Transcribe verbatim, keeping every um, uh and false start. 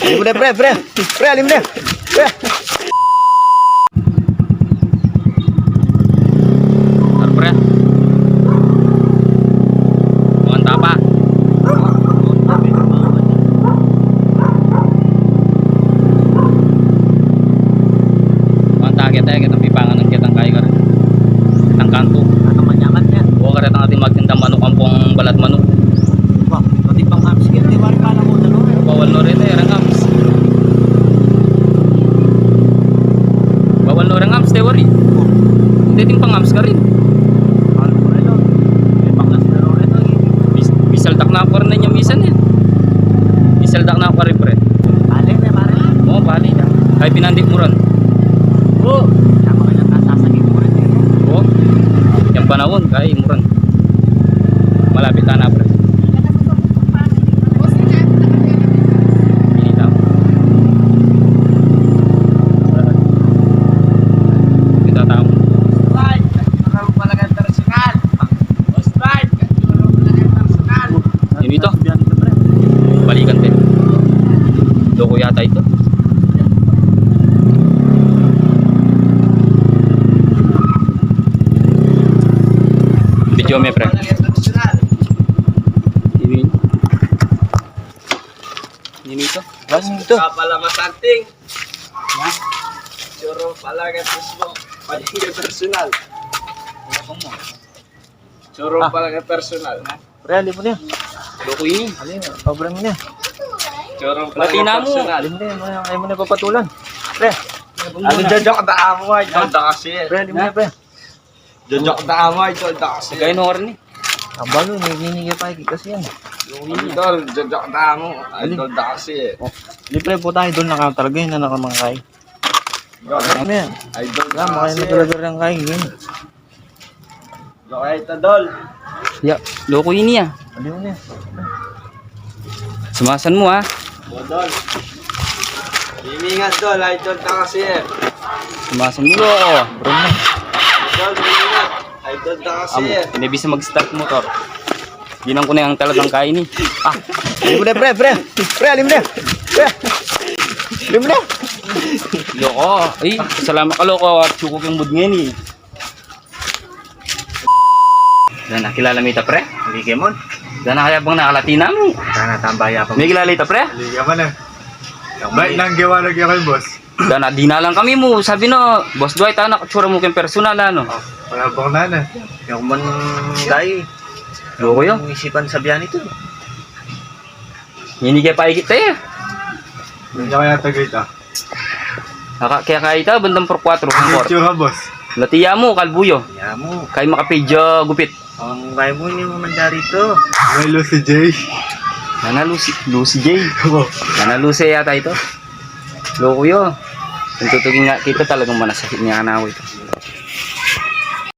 Alim mu na, pre, pre. Pre, alim mu na. Pre. Ano, pre? Manganta pa. Manganta kita, kitang pipangan, kitang kayugan. Kitang kantu. Ano, manyaman yan? O, karetang atin magtindang manuk ampong balat manuk. Ba, pati pang apps kaya, di ba, rin pala ko, ano? Bawal no rin, e, rang apps. Bawal no rang apps, te, wari. Hindi, ting pang apps ka rin. Bawal ko rin, no? May pang apps na rin, no? Bis-, bisaldak na ako rin na niya misan, e. Bisaldak na ako rin, pre. Bale, ne, pare. O, bale na. Kaya pinandik mu rin. O. Tama ka na, nasasakit ko rin, e. O. Yang panahon, kaya mu rin. Malapit na na, pre. Init, a. Kita tau. Strike! Strike! Strike! Strike! Strike! Ini ito. Balikan, te. Loko yata ito. Video me, pre. Ini. Ini ito. Bas ito. Kapala masanting. Ha? Choro pala ka mismo. Paling personal. Choro pala ka personal. Pre, ali mu na. Loko ini. Ali, pobre mu na. Choro pala ka personal. Ali mu na, ali mu na papatulan. Pre. Ano, jajak da mo, ay, jajak kasi. Pre, ali mu na, pre. Jajak da mo, ay, jajak kasi. Kaya no, Arnie. Abalo, ni, ni, ni, pa, kasi yan. Idol, jajak da mo, ay, jajak kasi. O. Di, pre, puta, idol na ka talaga, yun na nakamangkay. Ano yan? Idol na kasi. Makaya na talaga rin kayo, yun. Loko ito, dol. Ya, loko ini, a. Ano yun, e? Sumasan mu, a. O, dol. Imingat, dol. Idol ta kasi, e. Sumasan mu, loko. Bro na. Dol, imingat. Idol ta kasi, e. Amo, ini bisa mag-start motor. Dinan ku na yang talagang kain, e. A. Alim mu na, pre, pre. Pre, alim mu na. Pre. Alim mu na. Loko. Ay, salamat ka, loko. At suko yung mood ngayon, e. Dan, a, kilala mu ita, pre? Hindi kemon. Dan, a, kaya bang nakalati na mu? Sana tambaya pa. May kilala ita, pre? Hindi kemon, e. Ba't nang gawa lagi ako yung boss? Dan, a, dinalan kami mu. Sabi na, Boss Dwight, anak, tsura mu keng personal, ano? O, kaya bang na, e. Yung man, dai. Loko yun. Yung isipan sabihan ito. Ini kaya paikit tayo. Hindi kaya tagay ta. Naka, kaya kaya ita, bandang por kuwatro, ang kor. Picture ka, boss. Latiya mu, kalbuyo. Latiya mu. Kaya makapidya gupit. Ang kaya mu, ini mo mandari ito. May Lucy J. Nana Lucy, Lucy J. Opo. Nana Lucy yata ito. Loko yun. Kung tutugin nga kita, talagang manasakit niya na ako ito.